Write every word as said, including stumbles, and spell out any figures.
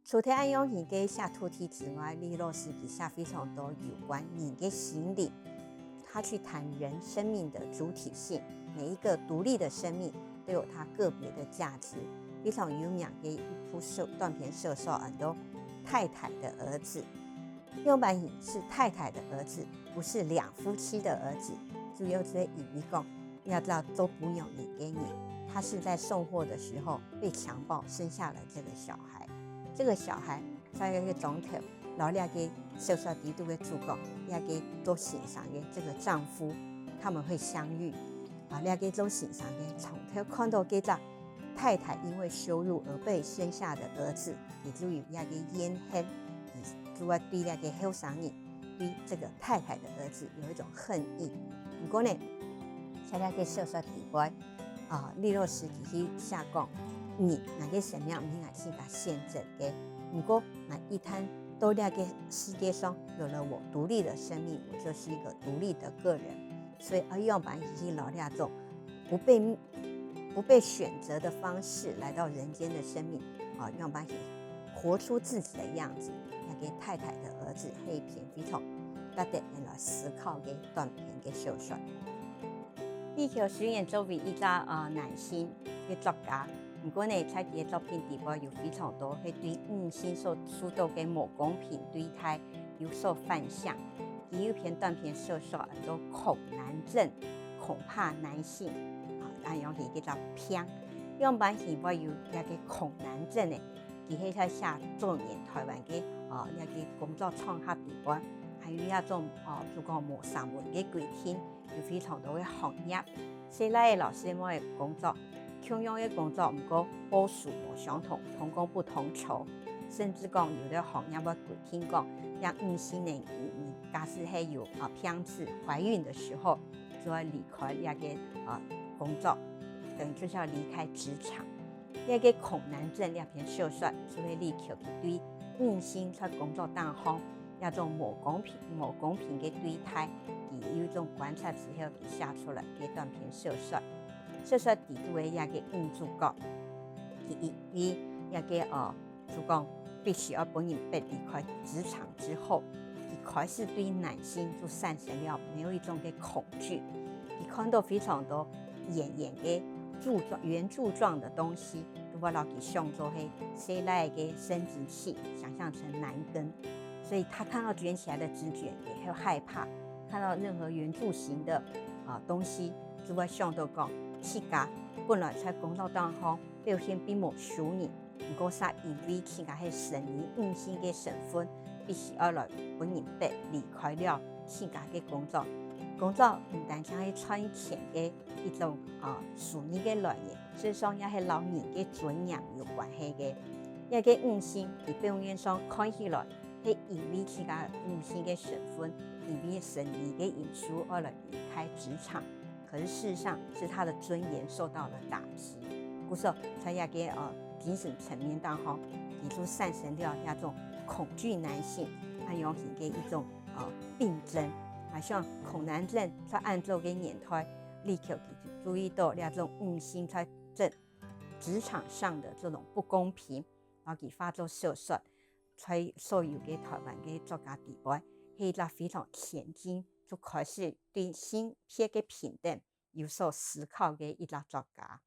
除忒恁樣形个寫土地之外，李老師佢寫非常多有關人个心理，他去談人生命的主體性，每一個獨立的生命都有它個別的價值。非常有名的一部小短篇小說，安到《太太的兒子》。樣般形係太太的兒子，不是兩夫妻的兒子，主要係因為講，這隻做餔娘人个人，他是在送貨的時候被強暴生下了這個小孩。這個小孩在該个莊頭，摎這個小說裡肚个主角，這個做先生个這個丈夫，他們會相遇。啊，這個做先生个從頭看到這隻太太因為羞辱而被生下的兒子，佢就有這個怨恨，佢就會對這個後生人，對這個太太的兒子有一種恨意。毋過呢，在這個小說裡背，啊，李老師佢去寫講，人，𠊎个生命毋係𠊎自家選擇个，毋過𠊎一旦到這個世界上有了我獨立的生命，我就是一個獨立的個人。所以愛樣般去摎這種不被，不被選擇的方式來到人間的生命，啊，樣般去活出自己的樣子。該個太太的兒子係一篇非常值得人來思考个短篇个小說。李喬雖然作為一隻，呃，男性个作家，毋過呢，在佢个作品裡背有非常多係對女性所受到个無公平對待有所反省。佢有篇短篇小說安到《恐男症》，恐怕男性，啊，恁樣形个一隻病。樣般形會有這個恐男症呢？佢係在寫早年臺灣个，哦，這個工作場合裡背，還有這種，哦，就講無成文个規定，有非常多个行業，細倈仔摎細妹仔个工作，共樣个工作，毋過報酬無相同，同工不同酬，甚至講有个行業會規定講，這女性呢，你，你假使係有，啊，病子、懷孕的時候，就愛離開這個，啊，工作，等於就是要離開職場。這個《恐男症》這篇小說，就係李喬佢對女性在工作當中這種無公平、無公平个對待，佢有一種觀察之後，佢寫出來个短篇小說。小說裡肚个這個女主角，佢因為這個，呃，就講必須要分人逼離開職場之後，佢開始對男性就產生了某一種个恐懼。佢看到非常多圓圓个柱狀、圓柱狀的東西，就會摎佢想做係細倈仔个生殖器，想像成男根。所以他看到捲起來的直捲也會害怕，看到任何圓柱形的，啊，東西，就會想到講，自家本來在工作當中表現並無輸人，毋過煞因為自家係生理女性个身份，必須要來分人逼離開了自家个工作。工作毋單淨係賺錢个一種，啊，收入个來源，事實上也係摎人个尊嚴有關係个。這個女性，佢表面上看起來係因為自家女性个身份，因為生理个因素而來離開職場，可是事實上是她的尊嚴受到了打擊。故所，在這個，呃，精神層面當中，佢就產生了這種恐懼男性恁樣形个一種，呃，病症。啊，像恐男症在恁早个年代，李喬佢就注意到這種女性在這職場上的這種不公平，然後佢化作小說，在所有个臺灣个作家裡背，係一隻非常前進，就開始對性別个平等有所思考个一隻作家。